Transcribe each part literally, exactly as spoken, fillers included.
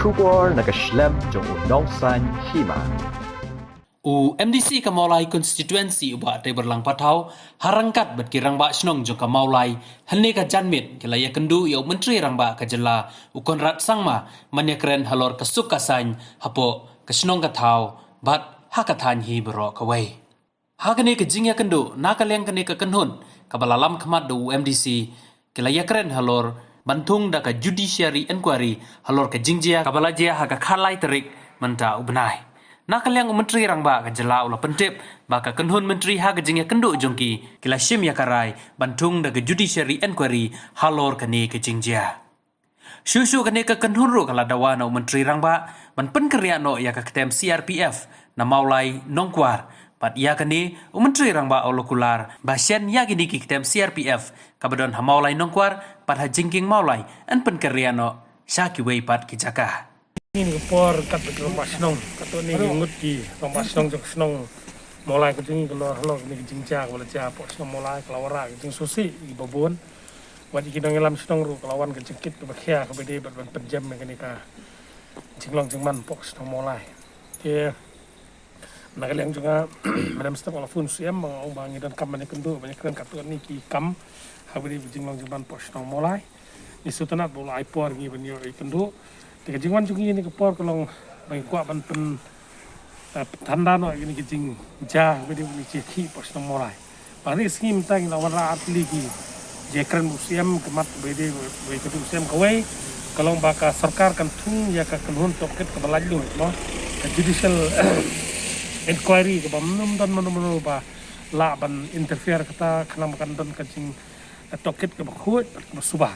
Khubor na ka shlem jong u nongsan hima. U M D C ka Mawlai Constituency u Bah Teiborlang Pathaw ha ryngkat bad ki rangbah shnong jong ka Mawlai hynne ka janmiet ki la ïakynduh ïa u Myntri Rangbah ka jylla u Conrad Sangma ban ïakren halor ka suk ka saiñ hapoh ka shnong ka thaw bad ha ka thaiñ hi baroh kawei. Ha kane ka jingïakynduh na ka liang kane ka kynhun kaba la lam khmat da u M D C ki la ïakren halor ban thung da ka judiciary inquiry halor ka jingjia kaba la jia ha ka khatlai tarik mynta u bnai. Na ka liang u Myntri Rangbah ka jylla u la pyntip ba ka kynhun myntri ha ka jingïakynduh jong ki ki la shim ïa ka rai ban thung da ka judiciary inquiry halor kane ka jingjia. Shuh shuh kane ka kynhun ruh ka la dawa na u Myntri Rangbah ban pynkynriah noh ïa ka ktem C R P F na Mawlai Nongkwar. Bad ïa kane u Myntri Rangbah u la kular ba shen ïa kine ki ktem C R P F kaba don ha Mawlai Nongkwar bad ha Jingkieng Mawlai yn pynkynriah noh sha kiwei pat ki jaka. Kine ki por kat ki rangbah shnong, katto katne ki ngut ki rangbah shnong jong shnong Mawlai ka jong ngi ka la halor kine ki jingjia kaba la jia hapoh shnong Mawlai, ka la wanrah ki jingsngewsih kiba bun. Wat ïa ki nongïalam shnong ruh ka la wan ka jingkit kaba khia kaba dei bad ban pynjem ïa kane ka jinglong jingman hapoh shnong Mawlai. Te na ka liang jong nga mynne mynstep nga la phone u C M, nga ong ba ngi donkam ban ïakynduh ban ïakren katto katne ki kam ha kaba dei bad jinglong jingman hapoh shnong Mawlai. Ngi sngewtynnat ba u la ai por ïa ngi ban ïoh ïakynduh. Te ka jingwan jong ngi kane ka por ka long ba ngi kwah ban pyn, eh, pyntanda noh ïa kine ki jingjia kaba dei bad kine ki jia khih hapoh shnong Mawlai. Ba kane ka sngi mynta ngi la wanrah artylli ki jingkren bad u C M, ka mat kaba dei bad ka ïakynduh u C M. Kawei ka long ba ka sorkar kan thung ïa ka kynhun tohkit kaba laitluid, mo, ka judicial inquiry kaba ym don mano mano ba lah ban interfere kata, khnang ba kan don ka jing, eh, tohkit kaba khuid bad kaba suba.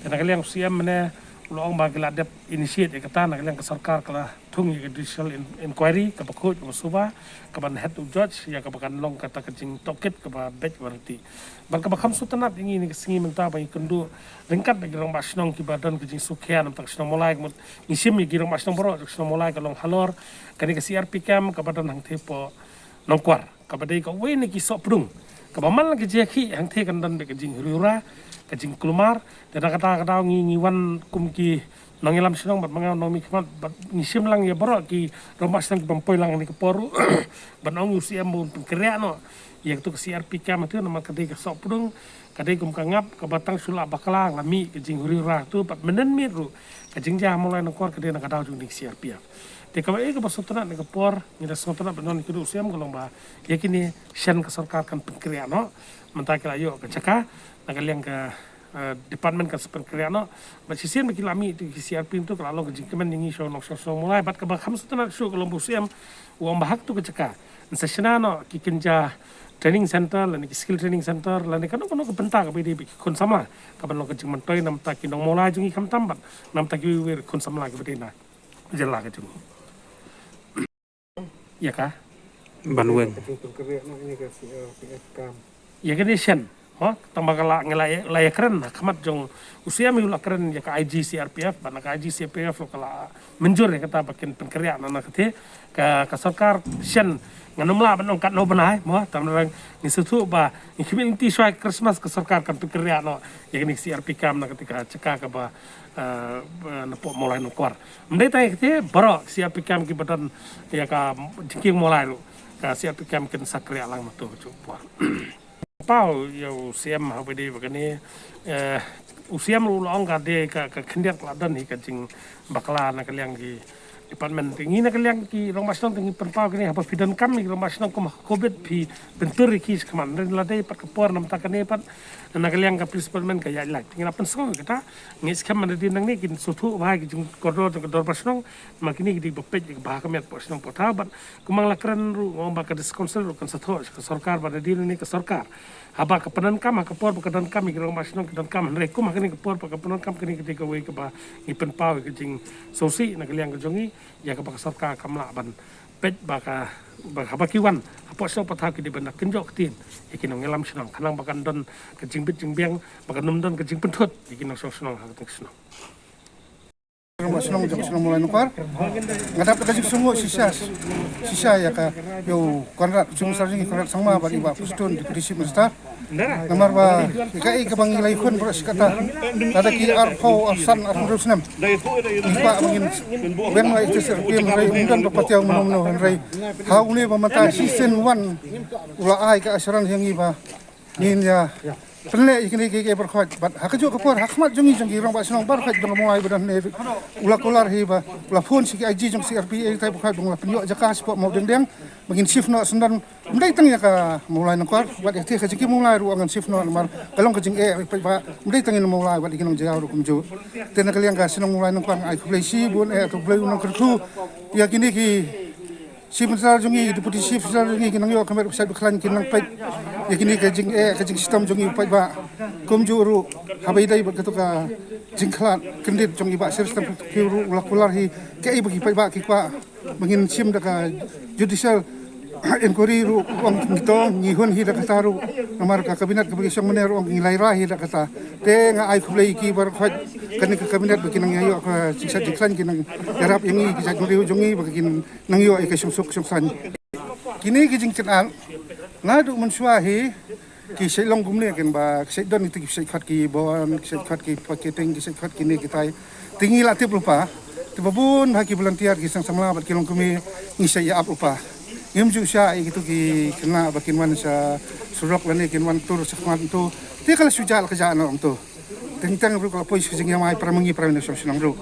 Te na ka liang u C M mynne u la ong ba ki la dep initiate ïa kata, na ka liang ka sorkar ka la thung ïa ka judicial in-, inquiry kaba khuid kaba suba, kaban het u judge ïa kaba kan long kata ka jingtohkit kaba beit kaba ryntih. Bad kaba kham sngewtynnat ïa ngi kane ka sngi mynta ba ngi ïakynduh ryngkat bad ki rangbah shnong kiba don ka jingsngewkhia na ka bynta ka shnong Mawlai, ka mut ngi shim ïa ki rangbah shnong baroh ka shnong Mawlai, ka long halor kane ka C R P camp kaba don hangtei hapoh Nongkwar, kaba dei kawei na ki sohpdung kaba man la ka jia khih hangtei kan don beit ka jinghuri hura, ka jingkulmar. Te na kata ka daw ngi, ngi wan kum ki nongïalam shnong bad ma nga u nongmihkhmat bad ngi shim lang ïa baroh ki rangbah shnong ki bym poi lang ha kane ka por ruh ban ong ïa u C M ba un pynkynriah noh ïa katu ka C R P camp hangtu, namar ka dei ka sohpdung, ka dei kum ka ngap kaba tang shu la bakla la mih ka jinghuri hura hangtu. Bad mynnin miet ruh ka jingjia ha Mawlai Nongkwar ka dei na ka daw jong kane ka C R P F. Te kaba, eh, kaba sngewtynnat na ka por ngi la sngewtynnat ban ïakynduh u C M ka long ba ïa kine shen ka sorkar kan pynkynriah noh. Mynta ki la ïoh ka jaka, na ka liang ka, eh, department kan sa pynkynriah noh. Bad shisien ba ki la mih tu ki C R P F tu, ka la long ka jingkmen ïa ngi shnong, shnong, shnong Mawlai. Bad kaba kham sngewtynnat shuh ka long ba u C M u ong ba ha katu ka jaka yn sa shna noh ki kynja training center lane ki skill training center lane kano kano ka bynta kaba ïadei bad ki khun samla, kaban long ka jingmyntoi na ka bynta ki nong Mawlai jong ngi khamtam bad na ka bynta kiwei kiwei ki khun samla kiba dei na jylla ka jong ngi. Ïa ka ban weng. Ïa kane shen, ha, tang ba ka la, ngi la, la ïakren ha khmat jong u C M, u la kren ïa ka IG CRPF, bad na ka IG CRPF ka la mynjur ïa kata ba kin pynkynriah na, na kata ka, ka sorkar shen. Ngan ym lah ban ong katno bnai, mo, tang ba ngi sngewthuh ba ngi khmih lynti shuwa Christmas ka sorkar kan pynkynriah noh ïa kane ka CRP camp na kata ka jaka kaba, eh, napoh Mawlai Nongkwar. Ym dei tang ïa kata, baroh CRP camp kiba don ïa ka jingkieng Mawlai ruh ka CRP camp kin sa kynriah lang nato ka por. Pynpaw ïa u CM ha kaba ïadei bad kane, eh, u CM ruh u la ong ka dei ka, ka khyndiat ka la don hi ka jingbakla na ka liang ki department. Te ngi na ka liang ki rangbah shnong te ngi pynpaw kane, haba phi donkam ïa ki rangbah shnong kum ha Covid phi pyntur ïa ki shakhmat. Hynrei lada dei pat ka por na bynta kane pat na ka liang ka police department ka ïaid lait. Te ngi la pynsngew ïa kata, ngi skhem mynta dei nangne kin sngewthuh bha ïa ki jingkordor jong ka dorbar shnong. Namar kine ki dei ba peit ïa ka bha ka miat hapoh shnong hapoh thaw, bad kumba nga la kren ruh, nga ong ba ka District Council ruh kan sa thoh sha ka sorkar ba da dei nangne ka sorkar. Haba ka pyndonkam, ha ka por ba ka donkam ïa ki rangbah shnong ki donkam, hynrei kum ha kane ka por ba ka pyndonkam, kane ka dei kawei kaba ngi pynpaw ïa ka jingsngewsih na ka liang ka jong ngi, ïa kaba ka sorkar kam lah ban peit ba ka, ba haba ki wan hapoh shnong hapoh thaw ki dei ban da kynjoh ktien ïa ki nongïalam shnong, khnang ba kan don ka jingbit jingbiang, ba kan ym don ka jingpynthut ïa ki nongshong shnong ha ka shnong. Rangbah shnong jong ka shnong Mawlai Nongkwar. Nga dap da ka jingsngew shisha, shisha ïa ka, ïa u Conrad, Chief Minister jong ngi Conrad Sangma bad i Bah Prestone, Deputy Chief Minister. Namar ba kaei kaba ngi la ïakhun baroh shi katta, lada ki arphew, arsan, arphew snem, ngi kwah ba ngin weng noh ïa ka C R P M, hynrei ym don ba patiaw mynno mynno, hynrei ha une ba mynta shisien wan u la ai ka assurance ïa ngi ba ngin ïa pynleh ïa kine kiei kiei baroh khoit. Bad ha kajuh ka por, ha khmat jong ngi, jong ki rangbah shnong baroh khoit jong ka Mawlai ba don hangne, u la kular hi ba u la phone sha ki I G jong C R P A tai baroh khoit ba ngin la pynïoh jaka shapoh Mawdengdeng ba ngin shift noh syndon. Ym dei tang ïa ka Mawlai Nongkwar, wat ïa kata ka jingkim Mawlai ruh ngin shift noh namar ka long ka jingeh ba ym dei tang ïa Mawlai, wat ïa ki nongjaw ruh kumjuh. Te na ka liang ka shnong Mawlai Nongkwar nga ai khublei shibun eh, to Blei un nang kyrkhu ïa kine ki Chief Minister jong ngi, Deputy Chief Minister jong ngi, ki nang ïoh ka met u shait u khlaiñ, ki nang peit ïa kine ka jingeh, ka jingshitom jong ngi u paidbah. Kumjuh ruh haba ïadei bad kato ka jingkhlad kyndit jong i Bah Sir Stamp Kiew ruh u la kular hi kaei ba ki paidbah ki kwah ba ngin shim da ka judicial inquiry ruh, u ong ngi to ngi hun hi da kata ruh. Namar ka cabinet kaba ki shong mynne ruh ong ngi la rai hi da kata. Te nga ai khublei ïa ki baroh khoit kane ka cabinet ba ki nang ïa ïoh ka jingshait jingkhlaiñ, ki nang ïarap ïa ngi ki jaitbynriew jong ngi ba kin nang ïoh ïa ka shongsuk shongsaiñ. Kine ki jingkynad naduh mynshuwa hi ki shait long kumne, kin ba ki shait don kita ki shait khot ki bon, ki shait khot ki pocketing, ki shait khot kine kitai. Te ngi la tip lypa, te ba bun ha ki volunteer, ki seng samla bad ki longkmie ngi shait ïa ap lypa. Ngim ju shah ïa kito ki khynnah ba kin wan sha surok lane kin wan tur sha khmat to. Te ka la shu jah la ka jah noh to. Teng teng ruh ka la poi sha ka jingïamai para ma ngi para ngi na shong shnong ruh.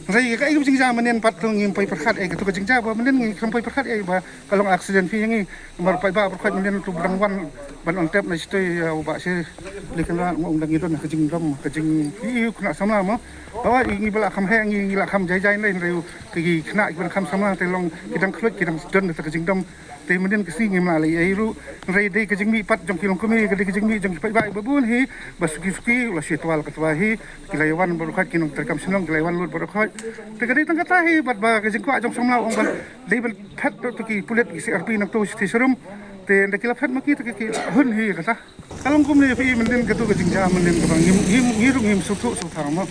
Hynrei kaei ka jingjia mynnin pat to ngim poi pyrkhat ei, kato ka jingjia ba mynnin ngim poi pyrkhat ei ba ka long accident phi ïa ngi. Namar paidbah baroh khoit mynnin to ba dang wan ban ong tep na shatei ïa u Bah Sir Blaikanrad, nga ong dang ïa don ka jingdom ka jing, ïa u khynnah samla mo. Ba wat ngi ba la kham heh ngi, ngi la kham jai jai lei, hynrei ki khynnah kiba dang kham samla te long ki dang khluit, ki dang don kata ka jingdom. Te mynnin ka sngi ngim lah leh ei ruh. Hynrei dei ka jingmih pat jong ki longkmie, ka dei ka jingmih jong ki paidbah ba bun hi ba suki suki u la shu twa la ka twa hi. Ki la ïa wan baroh khoit, ki nongtrei kam shnong ki la ïa wan lut baroh khoit. Te ka dei tang kata hi bad ba ka jingkwah jong samla u ong ba dei ban phet to ki pulit ki C R P nangto shatei sharum. Te ynda ki la phet ma ki te ki hun hi kata. Ka long kumne phi mynnin kato ka jingjia mynnin kaba ngim, ngim, ngi ruh ngim sngewthuh sngewthuh mo.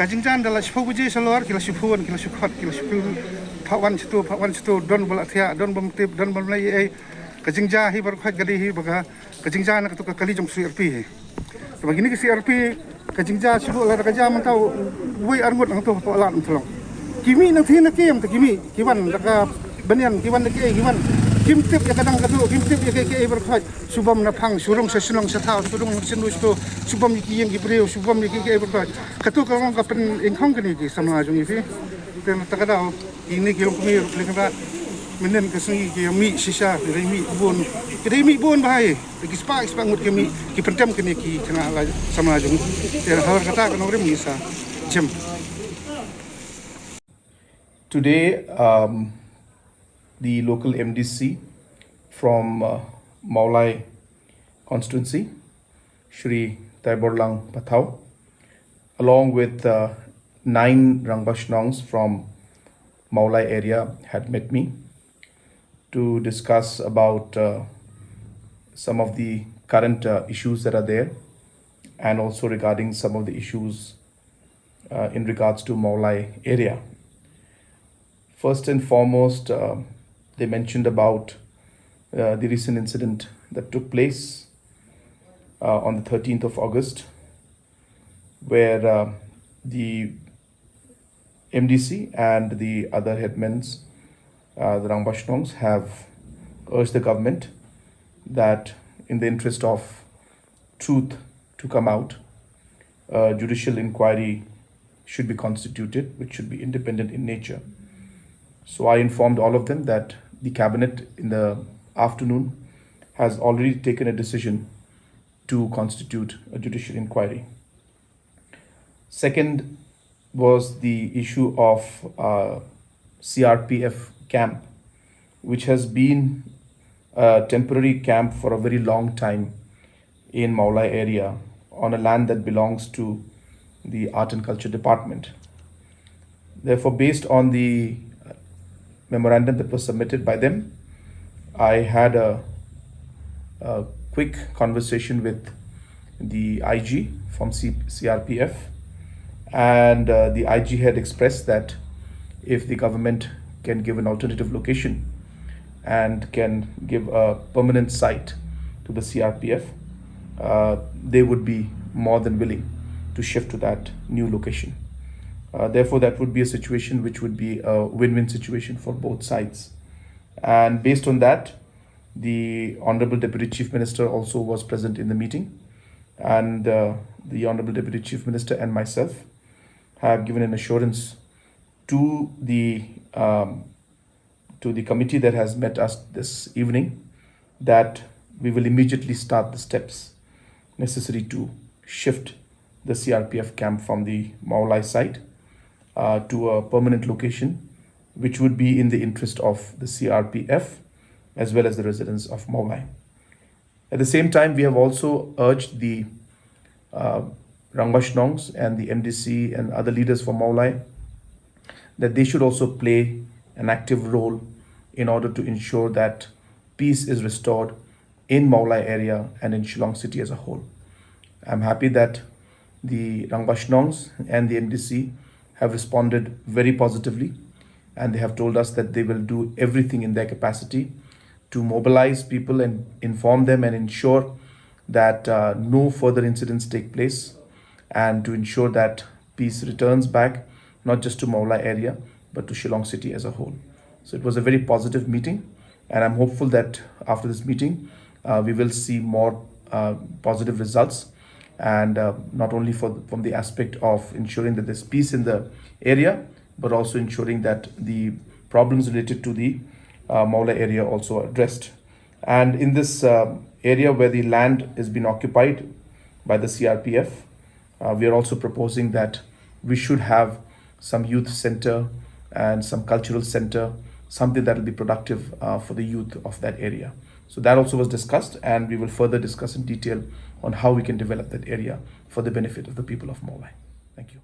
Ka jingjia ynda la shiphew baje shalor ki la shu phone, ki la shu khot, ki la shu phone. Phah wan shato, phah wan shato, don ba la thiah, don bym tip, don bym leh ei. Ka jingjia hi baroh khoit ka dei hi ba ka, ka jingjia na kato ka kali jong C R P hi. Te ba kine ki C R P ka jingjia shu la da ka jia mynta wei ar ngut hangto hapoh lad Umthlong. Ki mih na thie na kem te ki mih, ki wan da ka banian, ki wan da kiei, ki wan. Kim tip ïa ka dang ka duh, kim tip ïa kiei kiei baroh khoit. Shu bom na phang, shu rung sha shnong sha thaw, shu rung sha nu sha tu, shu bom ïa ki ïing ki briew, shu bom ïa kiei kiei baroh khoit. Kato ka long ka pynïengkhong kane ki samla jong ngi phi. Te na kata ka daw kine ki longkmie ruh ki Blaikanrad mynnin ka sngi ki mih shisha, ki dei mih bun, ki dei mih bun bha hi. Te ki spah, ki spah ngut ki mih, ki pyntem kine ki khynnah la samla jong ngi. Te na hawar kata ka nongrim ngi sa jem. Today, um, the local M D C from, uh, Mawlai constituency, Shri Taiborlang Pathaw, along with, uh, nine Rangbah Shnongs from Mawlai area, had met me to discuss about, uh, some of the current, uh, issues that are there, and also regarding some of the issues, uh, in regards to Mawlai area. First and foremost, uh, they mentioned about, uh, the recent incident that took place, uh, on the thirteenth of August, where, uh, the M D C and the other headmans, uh, the Rangbah Shnongs, have urged the government that, in the interest of truth to come out, a judicial inquiry should be constituted, which should be independent in nature. So I informed all of them that the cabinet in the afternoon has already taken a decision to constitute a judicial inquiry. Second was the issue of, uh, C R P F camp, which has been a temporary camp for a very long time in Mawlai area on a land that belongs to the Art and Culture Department. Therefore, based on the memorandum that was submitted by them, I had a, a quick conversation with the I G from C-, C R P F, and, uh, the I G had expressed that if the government can give an alternative location and can give a permanent site to the C R P F, uh, they would be more than willing to shift to that new location. Uh, therefore, that would be a situation which would be a win-win situation for both sides. And based on that, the Honorable Deputy Chief Minister also was present in the meeting, and uh, the Honorable Deputy Chief Minister and myself have given an assurance to the um, to the committee that has met us this evening that we will immediately start the steps necessary to shift the C R P F camp from the Mawlai site uh, to a permanent location, which would be in the interest of the C R P F as well as the residents of Mawlai. At the same time, we have also urged the uh, Rangbah Shnongs and the M D C and other leaders for Mawlai that they should also play an active role in order to ensure that peace is restored in Mawlai area and in Shillong city as a whole. I'm happy that the Rangbah Shnongs and the M D C have responded very positively, and they have told us that they will do everything in their capacity to mobilize people and inform them and ensure that uh, no further incidents take place, and to ensure that peace returns back, not just to Mawlai area, but to Shillong city as a whole. So it was a very positive meeting, and I'm hopeful that after this meeting, uh, we will see more uh, positive results, and uh, not only for, from the aspect of ensuring that there's peace in the area, but also ensuring that the problems related to the uh, Mawlai area also addressed. And in this uh, area where the land has been occupied by the C R P F, uh, we are also proposing that we should have some youth center and some cultural center, something that will be productive uh, for the youth of that area. So that also was discussed, and we will further discuss in detail on how we can develop that area for the benefit of the people of Mawlai. Thank you.